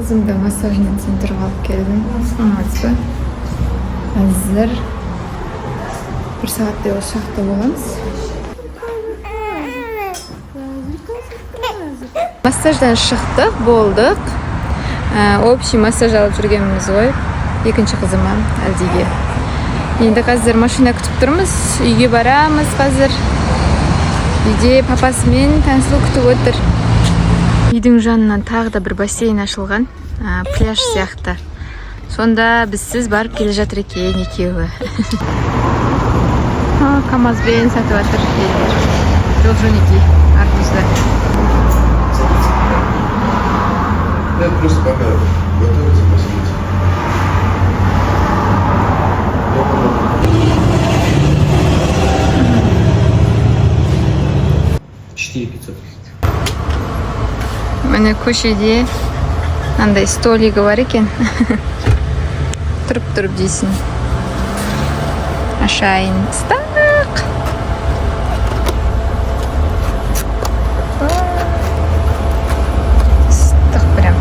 Қызымды массажный центрға алып келдім. Саламатсыз ба? Қазір бір сағаттай осы жақта боламыз. Массаждан шықтық, болдық. Общий массаж алып жүргеніміз ғой. Екінші қызыма, Әлдиге. Енді қазір машина күтіп тұрмыз. Үйге барамыз қазір. Үйде папасымен Таңсұлу күтіп отыр. Үйдің жанынан тағы да бір бассейн ашылған, пляж сияқты. Сонда бізсіз барып келе жатыр екен екеуі. Камазбен сатып жатыр елдер. Жол жөнекей арбузды. Да, просто пока готовится посидеть. Я попробую. 4500. Міне, көшеде мынандай столигі бар екен. Тұрып тұрып жейсің. Ашайын. Ыстық. Ыстық прям.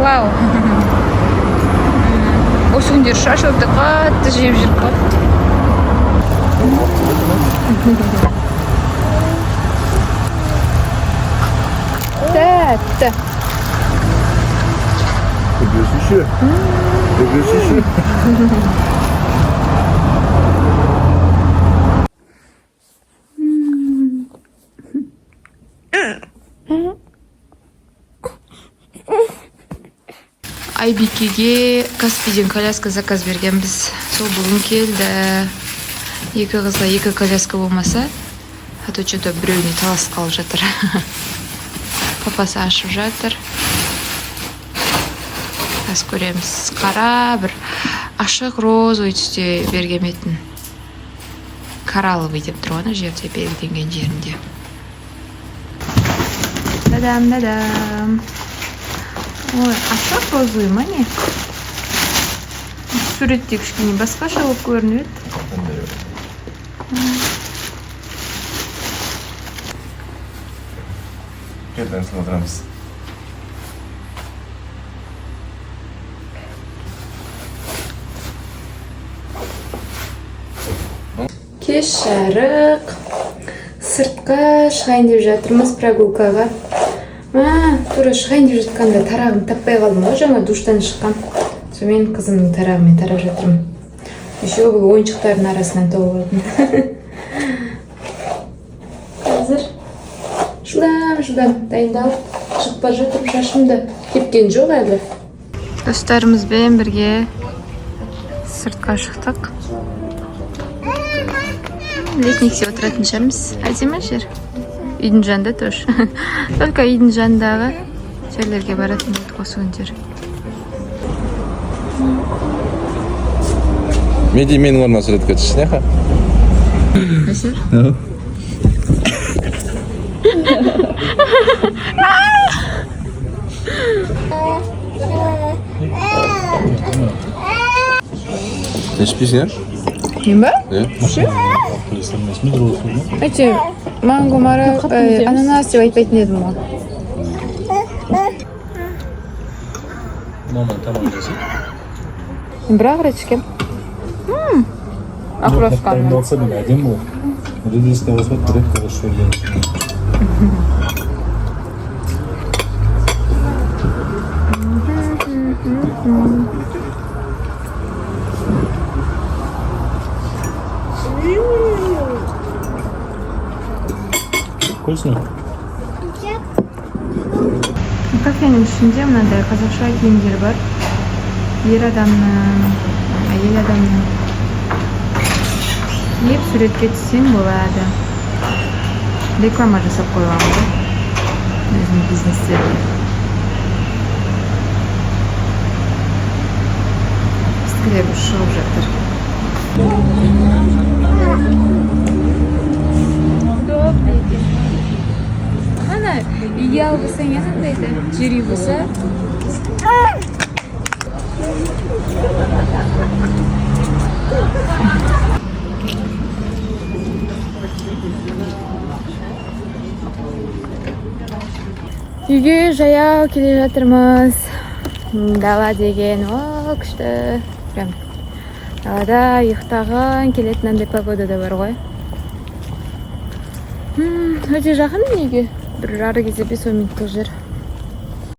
Вау. Осы күндері шашлыкты қатты жеп жүріп қой. Тәтті. Ты бьешь еще? Ты бьешь еще? Айбикеге Каспийден коляска заказ бергенбіз. Сол бүгін келді. Екі қызға екі коляска болмаса, а то что-то біреуіне таласып қалып жатыр. Папасы ашып жатыр. Қазір көреміз. Қара бір ашық розовый түсте берген бетін. Коралловый деп тұр ғой ана жерде, белгіленген жерінде. Дадам, дадам. Ой, ашық розовый ма, не? Суретте кішкене басқаша болып көрініп еді. Кел, отырамыз. Кеш жарық. Сыртқа шығайын деп жатырмыз прогулкаға. Тура шығайын деп жатқанда тарағын таппай қалдым ғой, жаңа душтан шыққам. Сонымен қызымның тарағымен тарап жатырмын. Еще бұл ойыншықтардың арасынан тауып алдым. Қазір жылдам жылдам дайындалып шығып бара жатырмын, шашым да кепкен жоқ әлі. Достарымызбен бірге сыртқа шықтық. Летникте отыратын шығармыз. Әдемі жер. Үйдің жанында тоже. Только үйдің жанындағы жерлерге баратын болдық осы күндері. Меди, менің орныма суретке түсші, неха? Әсер? Сен ішпейсің, иә? Мен ба? Иә. Әйтеуір манго, ананас деп айтпайтын едім ғой. Маман тамақ жесе. Мен бір ақ рет ішкем. Окрошканы. Дайындалса, мен әдемі болады. Редиске қоспай, директ қосып жіберген. Вкусно? Кафенің ішінде мынандай қазақша киімдер бар. Ер адамның, әйел адамның. Киіп суретке түссең болады. Реклама жасап қойған ғой өзінің бизнестеріне. Біздікілер шығып жатыр. Удобно екен. Ана үйге алып алсаң, иә, андайды жер үй болса. Үйге жаяу келе жатырмыз. Дала деген о күшті, прям далада ұйықтағың келетін андай погода да бар ғой. Өте жақын үйге, бір ары кезде 5-10 минуттық жер.